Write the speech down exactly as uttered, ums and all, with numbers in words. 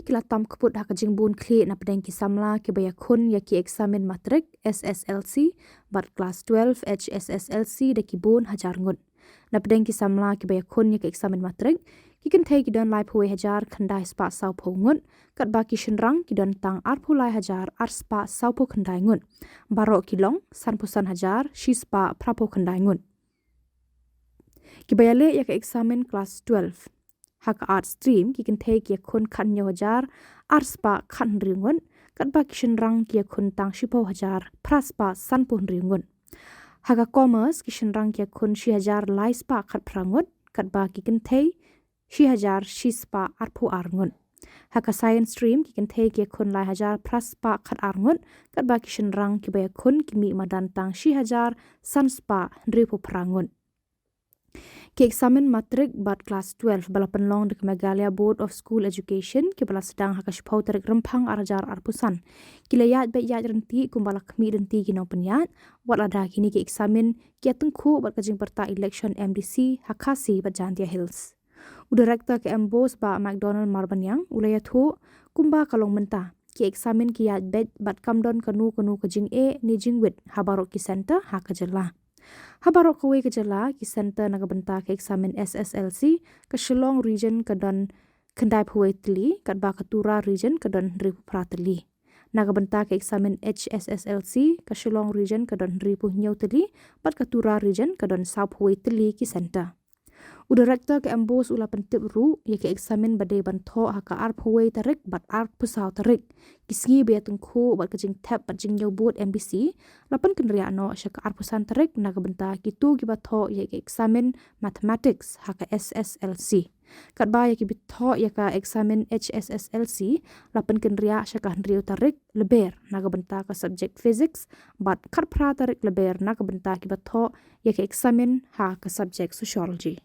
ki la tam kput ha ka jingbun khlieh na pdeng ki samla kiba ïakhun ïa ki eksamin matrik, S S L C, bad klas twelve, H S S L C da ki bun hajar ngut. Na pdeng ki samla kiba ïakhun ïa ki eksamin matrik, ki kynthei ki don laiphew wei hajar khyndai spah sawphew ngut, katba ki shynrang ki don tang arphew lai hajar ar spah sawphew khyndai ngut. Baroh ki long sanphew san hajar shi spah phraphew khyndai ngut. Kiba ïaleh ïa ka eksamin klas twelve ha ka Arts stream, ki kynthei ki ïakhun khathynñiew hajar ar spah khathynriew ngut, katba ki shynrang ki ïakhun tang shiphew hajar phra spah sanphew hynriew ngut. Ha ka Commerce, ki shynrang ki ïakhun shi hajar lai spah khatphra ngut, katba ki kynthei shi hajar shi spah arphew ar ngut. Ha ka Science stream, ki kynthei ki ïakhun lai hajar phra spah khatar ngut, katba ki shynrang kiba ïakhun ki mih madan tang shi hajar san spah hynriewphew phra ngut. Ki eksamin matrik bad klas twelve ba la pynlong da ka Meghalaya Board of School Education, kiba la sdang ha ka shiphew tarik Rymphang ar hajar arphew san, ki la ïaid beit ïaid ryntih kumba la khmih lynti ki nongpynïaid, wat lada kine ki eksamin ki ïatyngkhuh bad ka jingpyrta elekshon M D C ha Khasi bad Jaintia Hills. U Director ka MBOSE, Bah McDonald Marbaniang, u la ïathuh, kumba ka long mynta, ki eksamin ki ïaid beit bad kam don kano kano ka jingeh ne jingwit ha baroh ki centre ha ka jylla. Ha baroh kawei ka jylla, ki centre na ka bynta ka eksamin S S L C, ka Shillong Region ka don khyndaiphew wei tylli, katba ka Tura Region ka don hynriewphew phra tylli. Na ka bynta ka eksamin H S S L C, ka Shillong Region ka don hynriewphew hynñiew tylli, bad ka Tura Region ka don sawphew wei tylli ki centre. U Director ka MBOSE u la pyntip ruh ïa ka eksamin ba dei ban thoh ha ka arphew wei tarik bad arphew saw tarik. Ki sngi ba ïatyngkhuh bad ka jingthep bad jingñiew vote M D C la pynkynriah noh sha ka arphew san tarik na ka bynta kito kiba thoh ïa ka eksamin Mathematics ha ka S S L C. Katba ïa kiba thoh ïa ka eksamin H S S L C la pynkynriah sha ka hynriew tarik Lber na ka bynta ka subject Physics, bad khatphra tarik Lber na ka bynta kiba thoh ïa ka eksamin ha ka subject Sociology.